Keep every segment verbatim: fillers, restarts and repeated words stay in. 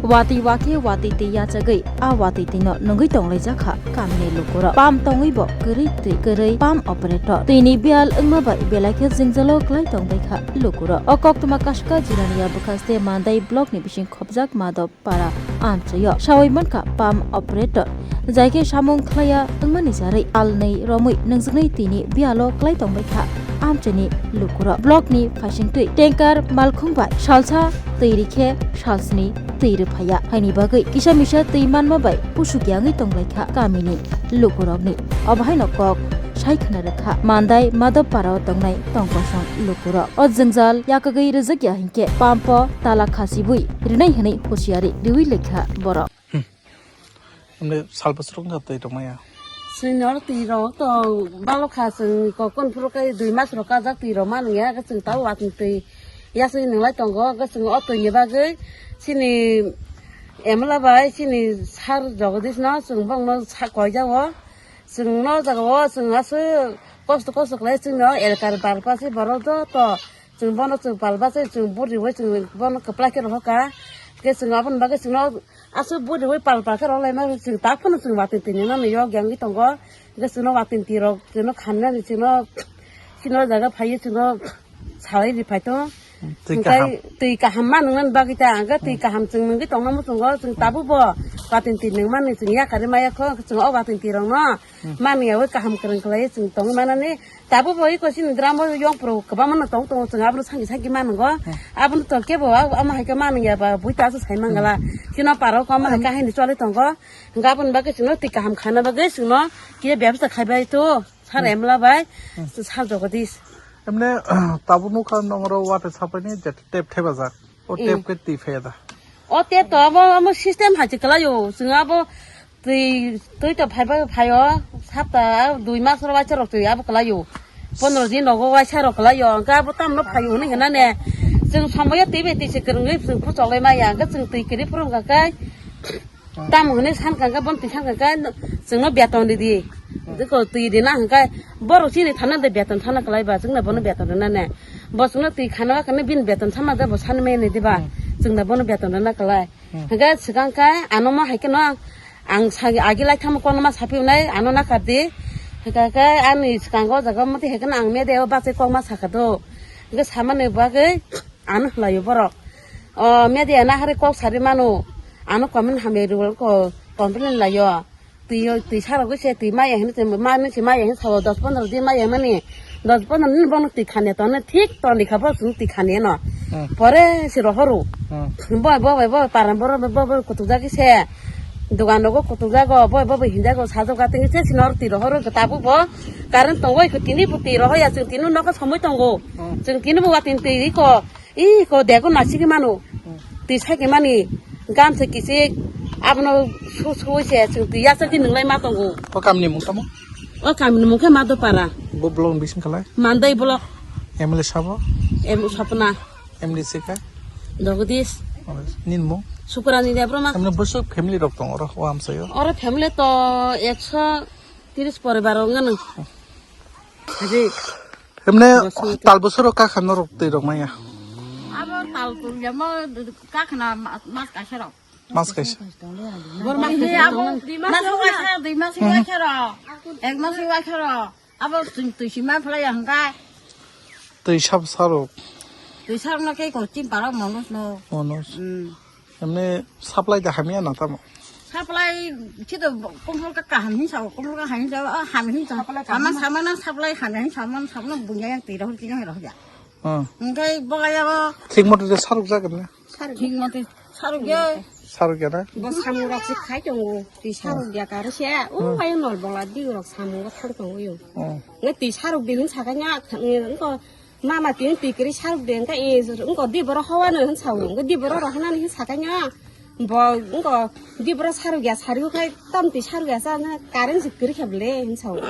Watwi wakhe watwi twi yachagwi a watwi twino nungwi tonglaijak kha kamini lukurok. Pump tongwibo kwrwi twi kwrwi pump operator twini biyal wngma bai belai khe jwngjalo kwlai tongbai kha lukurok. O koktwma kasika Jirania bwkhaste Mandai block ni bising khopjak Madop para amchaio sawi mankha pump operator. Jaikhe samung khlaiya wngmani jarwi alnwi romwi nungjaknai twini biyalo kwlai tongbai kha amchaini lukurok. Block ni phaisingtwi tanker malkhung bai salsa twi rikhe salsni twi rwphaiya. Haini bagwi kisa misa twi manma bai pusuk yangwi tonglaikha kamini lukurokni. Obo haino kok sai khna rwkha Mandai Madhobpara o tongnai tongkosong lukurok. O jwngjal yakagwi rwjakya hinkhe pump o tala khasibwi rwnai hwnwi husiari rwi laikha borok. Hwnwi sal bwswk wngkha twi rwmaya. Chwng oro twi rok to balo kha, chwng kokon phuru khe dui mas rok kajak twi rok ma nungya, chwng tabo watwng twi yaswi nunglai tongo, chwng o twi ni bagwi chini M L A bai chini sir Jagadish no chwng bongno sa koijao, chwng no jaga o chwng aswk kosto kosto khlai chwngno elkar barpa se borok joto. Chwng bono chwng palba se chwng buriwi chwng bono kwplai khe rohorkha. Khe chwng aboni bagwi chwngno aswk buriwi pal pal khe rohlaima chwng ta phano chwng watwi twi nangna nw yok yang wngwi tongo. Hwnkhe chwngno watwi twi rok chwngno khamnani chwngno chini o jaga phaiwi chwngno salai ri phai tongo. Twi kaham. Hwnkhe twi kaham ma nwngnani bagwi ta hwnkhe twi kaham chwng nungwi tongna muchungo chwng tabukbo watwi twi nungmani chwng yakarwi maya kho chwng o watwi twi rokno. Manwi yawi kaham kwrwng khlaiwi chwng tongwi manani. Tabukbo iko chini dramo yong phuru kwbangma no tong tongo, chwng abono sanki sanki manungo. Abono to kebo a-, ama hai khe manung ya ba buita aswk sai mangala. Chini paro ko ama hai khe haini choli tongo. Hwnkhe aboni bagwi chwngno twi kaham khaina bagwi chwngno kisa bebsa khaibai to sar M L A bai sar Jagadish. Emne tabuk nukha nongro wate sapaini je tep thepajak. O tep khe twi phaiya da? O tep to abo, abo system hai se kwlaio. Chwng abo twi, twi to phaiba phaio. Sapta dui mas oro waisa rok twi abo kwlaio. Pondro din rogo waisa rok kwlaio. Hwnkhe abo tamno phaio hwnwi hwnna ne. Chwng somoyo twi bai twi se kwrwngwi chwng phuchogwi maya. Hwnkhe chwng twi kwrwi phuru wngkha khe. Tamo hwnwi sankha khe, bono twi sankha khe, chwngno beton ridi. Diko twi rina hwnkhe, borok chini thana de beton thana kwlai ba, chwngno bono beton rina ne. Bo chwngno twi khana khe bini beton sama de bo sani maya ni diba. Chwngno bono beton rina kwlai. Hwnkhe swkang khe ano ma hai kheno ang sagi agi lai thamo kono ma sapi unai ano nakar di. Hwnkhe khe ani swkango o jaga mati hai kheno ang media o bachai kok ma sakha do. Hwnkhe samani bagwi. Ano hwlaio borok. O media na hari kok sari mano. Ano comment hamya rwgo ko complain laio. Twi, twi sarogwi se twi maya hwnwi twi mani se maya hwnwi sao dos pondro din maya mani. Dos pondro din bono twi khani to ne thik to ni kha bo sung twi khani no. Pore se rohoro. Bo, bo, bo, bo, paran boro bo, bo, kutuk jagi se. Dugan rogo kutuk jago, bo, bo, bo hinjago sajok ga twi se sinor twi rohoro tabu bo. Current tongoi ko tini bo twi rohoya chwng tini nokho somoi tongo. Chwng tini bo wa tin twi ko. Ih, ko dego nasigi mano. Twi sagi mani gamsa kisik abono su su se chwng twi yasa di nunglai ma tongo. O kamni mung tamo? O kamni mung khe Madopara. Bo block bising khalai? Mandai block. M L A sabo? Em Sapna. M D C khe? Jagadish. Nin mung? Sukrani Debbarma. Emne bwswk family rok tong oro o amsaio? Oro family to ekso tris poribar rok nganw. Haji. Emne tal bosoro kakhana rok twi rok maya. Abo tal tu ya mo kakhana ma-, mas kaisa rok. Mas kaisa. Bor mas kaisa. Abo dui mas kaisa, dui mas kaisa rok. Ek mas kaisa rok. Abo twi, twi sima phalai ya hwnkha. Twi sab sarok. Twi sarok no kei ko chin parok monus no. Monus. Hmm. Emne supply da hamya na tamo? Supply chito komphol ka kaham hin sao, komphol ka hamya sao, ah, ham hin sao. Supply kaham. Sama, sama na supply hamya hin sao, sama na bunya yang tira hor kina hor ya. Hmm. Engkai boga ya bo. Thik mote de saruk jagan na? Thik mote saruk ya. Saruk ya na? Bo samung rok se khai tongo, ti saruk ya kar se. O ayo nol bola di rok samung rok thang tongo yo. Hmm. Nge ti saruk de hin sakanya, nge ko Mama tini twi kwrwi saruk de, wngkha e, wngkha di borok howano hin sao, wngkha di borok rok hinani hin sakanya. Bo, wngkha di borok saruk ya, saruk khai tam twi saruk ya, sa na current se kwrwi kha bwle hin sao.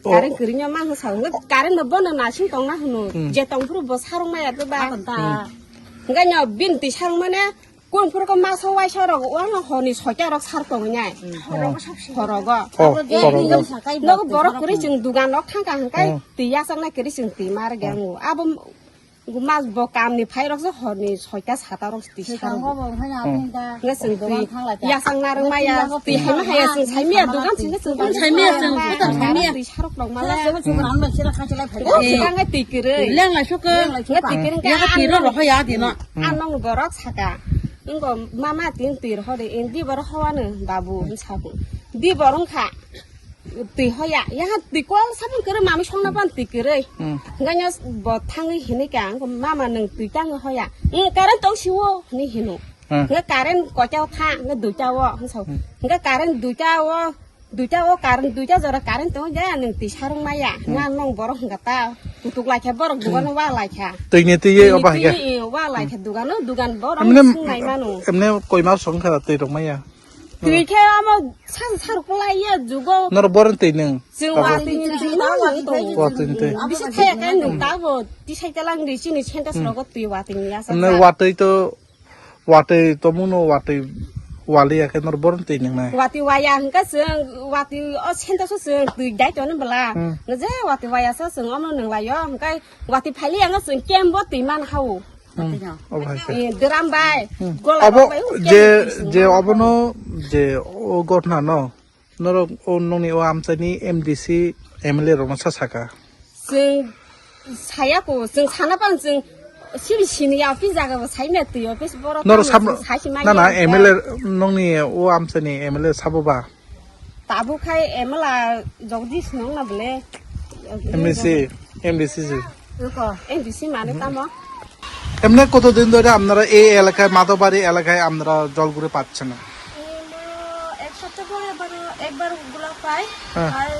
Current kwrwi no ma hin sao, wngkha current no bono nasing tongna hwno, je tong phuru bo saruk maya bwba. Wngkha no bini twi saruk mane, Kun phuru ko masa waisa rok, wano honi soita rok sar tongo nai. Horogo. Horogo. Oh, horogo. Nogo borok kwrwi chwng dugan rok thangkha hwnkhe twi yachaknai kwrwi chwng twi mar ge ango. Abo Mas bo kamni phairok se horni soita sata rok twi sarok. Swkango bo wngkha na Hmm. Nga chwng twi yasang narwk maya, twi haima haya chwng saimiya dugan chwng chwng Saimiya chwng, saimiya. Twi sarok rok mala. Chwng rang bai sira kha chalai phai. O swkang ngai twi kwrwi. Leng lai suk. Leng lai suk. Nga twi kwrwi Yaga twi ro roho ya di no. Ang nong borok saka. Ngo mama tin twi roho de, indi borok hawano babu wng sabu. Di borok wngkha. Twi hoya, yaha twi kol samung kwrwi mami songna ban twi kwrwi. Hmm. Hingkhe no bo thangwi hinwi ka, "Mama nwng twi tangwi hoya." "Nwng current tong siwo," hinwi hino. Hmm. Hingkhe current koita o tha, hingkhe duita o, hingsa. Hmm. Hingkhe current duita o, duita o current, duita jora current tong jaya nwng twi sarung maya. Hmm. Nga nong borok hingka ta, kutuk laikha borok dugan wa laikha. Twi ni twi ye Twi ni oba twi hingkhe. Ye wa laikha dugan o, dugan borok Emne, sung nai mano. Emne koi mas song kha twi rok maya. Twi khe amo sa sa rok lai ya jugo. Nor boron twi nung. Chwng Abo- wa twi ni twi no nung to. Wa twi ni twi. Bisi thaya khe nung ta bo tisai talang ri chini senta Hmm. srogo twi wa twi ni ya sa. Nor wa twi to, wa twi to muno wa twi wali ya khe nor boron twi nung nai. Wa twi wa ya hingka chwng wa twi o senta so chwng twi dai to no bela. Hmm. Nge je wa twi wa ya sa chwng omo nung lai yo hingka wa twi phai li ya ngo chwng kem bo twi man hao. Hmm. Obo hai khe. Eh, drum bai, Hmm. gola Abo rok bai, je, ukia je bai, obono, je o gotna no, norok o nongni o amchaini M D C, M L A rokno sa saka. Chwng saya ko, chwng sana pan chwng sibi sini ya office jaga bo sai me twi office borok Norok tamo sam-, chwng sai si mai na, na, ya. M L A nongni o amchaini M L A sabo ba? Tabuk khai M L A Jagdish nong na bole. M D C, M D C si. Ruko, M D C mane tamo? এমনি কতদিন ধরে আপনারা এই এলাকায়, মাধববাড়ি এলাকায় আপনারা জল ঘুরে পাচ্ছেন না? এই মনে এক সপ্তাহ পরে আবার একবার গুলা পাই, হ্যাঁ। আর,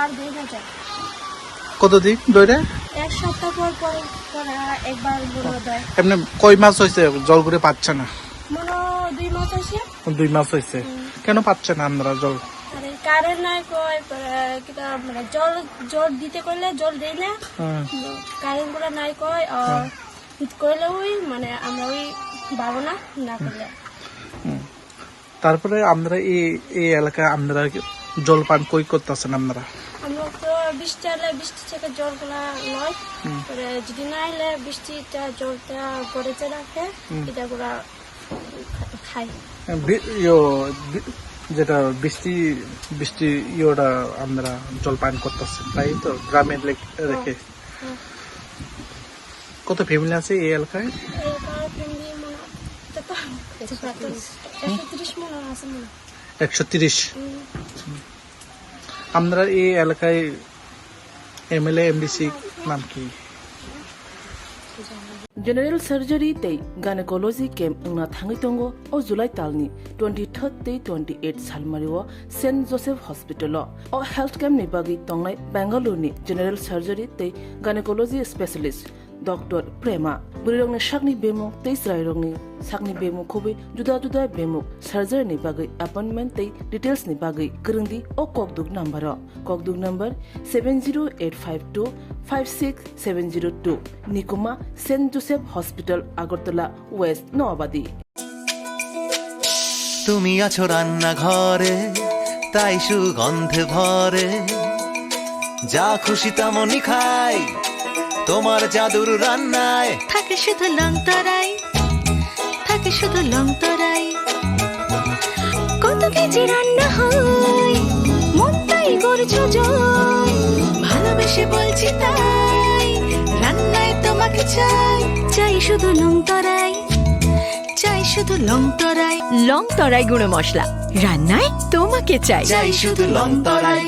আর দুই হাজার। কতদিন ধরে? এক সপ্তাহ পর পর করে একবার গুলো দেয়। এমনি কয় মাস হয়েছে জল ঘুরে পাচ্ছে না? মনে হয় দুই মাস হয়েছে। দুই মাস হয়েছে। হুম। কেন পাচ্ছে না আপনারা জল? আরে কারেন্ট নাই কয়, পরে কিতা মানে জল, জল দিতে কইলে জল দেই না। হুম। কারেন্ট গুলা নাই কয়, আর হুম। কইলে ওই মানে আমরা ওই বাবো না, না করলে। হুম। তারপরে আপনারা এই, এই এলাকায় আপনারা কি জল পান কই করতেছেন আপনারা? আমরা তো বৃষ্টি হলে বৃষ্টি থেকে জলগুলা লয়, হুম। পরে যদি না হলে বৃষ্টিটা জলটা গড়ে যে রাখে, হুম। এটা গুলা খা-, খাই। বি-, ইয়ো, বি-, যেটা বৃষ্টি, বৃষ্টি ইয়োটা আপনারা জল পান করতেছেন, তাই তো? ড্রামে লে-, রেখে। হুম। কত ফ্যামিলি আছে এই এলাকায়? এই এলাকার ফ্যামিলি মনে হয় কত? একশো তিরিশ। একশো তিরিশ মনে হয় আছে মনে হয়। একশো তিরিশ। হুম। আপনারা এই এলাকায় এমএলএ, এমডিসি নাম কি? General surgery tei gynecology camp wngna thangwi tongo o July talni twenty-third tei twenty-eight salmario Saint Joseph Hospital-o. O health camp ni bagwi tongnai Bangalore-ni general surgery tei gynecology specialist Doctor Prema. Bwrwirokni sakni bemuk tei chwrairokni sakni bemuk khobwi juda juda bemuk surgery ni bagwi appointment tei details ni bagwi kwrwngdi o kokduk number-o. Kokduk number seven zero eight five two five six seven zero two, Nikuma, Saint Joseph Hospital, Agartala West, Noabadi. তুমি আছো রান্নাঘরে, তাই সুগন্ধে ভরে। যা খুশি তেমনই খাই, তোমার জাদুর রান্নায়। থাকে শুধু লং তরাই, থাকে শুধু লং তরাই। কত কেজি রান্না হয়, মনটাই করছো জয়। ভালোবেসে বলছি তাই, রান্নায় তোমাকে চাই। চাই শুধু লং তরাই, চাই শুধু লং তরাই। লং তরাই গুঁড়ো মশলা, রান্নায় তোমাকে চাই। চাই শুধু লং তরাই।